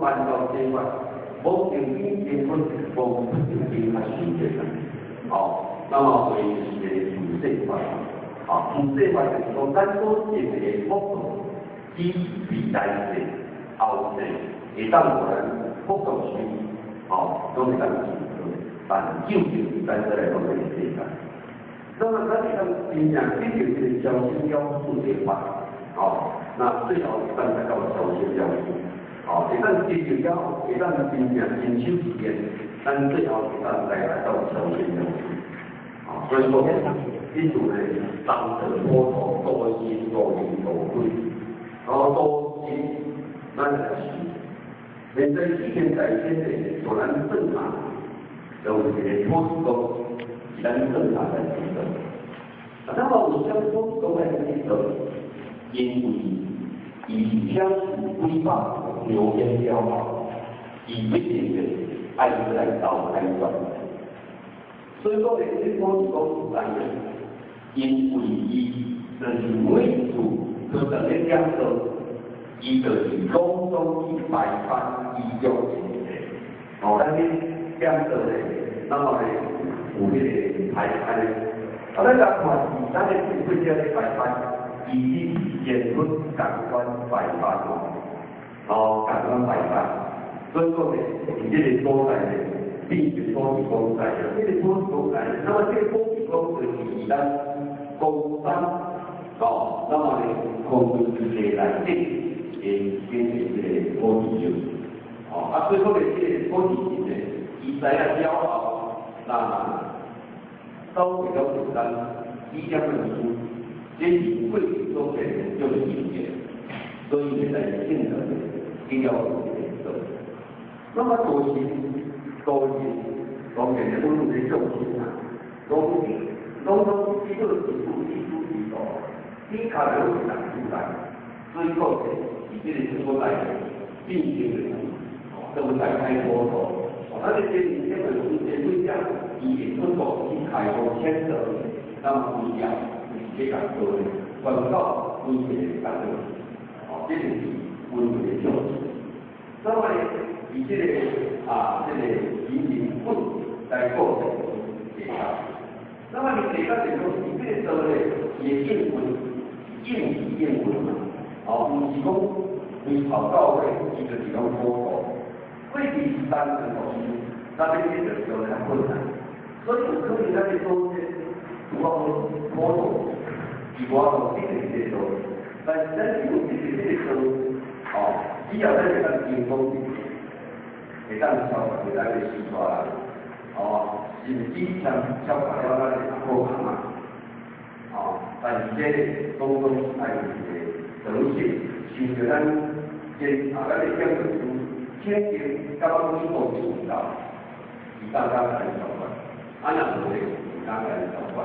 凡道这法，无定边定分，无不定边较修正啦。哦，那麼所以是個自世法，啊，自世法就是講咱所證的福報，只是未來世、後世會當予咱福報修，哦，攏會當修，但究竟咱再來講這個世界。那麼咱會當真正得著這個超生了事的法，哦，那最後會當達到超生了事，哦，會當得著了，會當真正真修實練，咱最後會當來達到超生了事。啊，所以講，這種呢，三乘普度多心多靈多慧，哦，多心，咱來修。現在世間在天的，做咱正常，就有一個土地公，是咱正常來祈禱。啊，那麼為啥土地公來祈禱？因為伊享受幾百流年了後，伊一定會愛來投胎轉。所以講咧，這土地公是安呢，因為伊就是每一次去當咧講道，伊就是攏總去拜拜伊腳前的。哦，咱去講道咧，那麼咧有彼個排班咧。啊，咱來看，咱的智慧者咧拜拜，伊去仙佛共款拜拜哦，哦，共款拜拜。所以講咧，佇這個所在咧，變成土地公在，這個土地公在，那麼這個土地公就是咱公山哦，那麼咧空間之地內底的變成這個土地廟，哦，啊，所以講咧，這個土地神咧，伊知影了後，那走過了時間，以點樣事，這是過去所變的叫做因緣，所以咧在正常的了這個。那麼多心多心，當然咧，阮有個眾生啊，攏攏攏只做自主自主自助，只靠了是人主來，所以講咧，佇這個所在變成的，都在開普度。啊，你這這個這對象，伊會出國去開放簽證，那麼規條是這個做的，關到規個單位，哦，這就是溫和的眾生。所以，以這個啊，這個引引本來構成地道。那麼你地道就是講，伊這個道咧，伊的應運應是應運嘛，哦，毋是講從頭到尾，伊就是講普度。過去是單純學習，那欲得著就較困難。所以有可能咱的祖先有法度普度，伊無法度得著這個道，但是咱有得著這個道，哦，只要咱會當成功，會當超越咱的時代人，哦，甚至像超越了咱的阿公阿嬤，哦，但是這個攏總愛有一個德性，像著咱先啊，咱的講道書，天經甲咱每個就有道，伊當當來超越，啊若無咧，毋當來超越。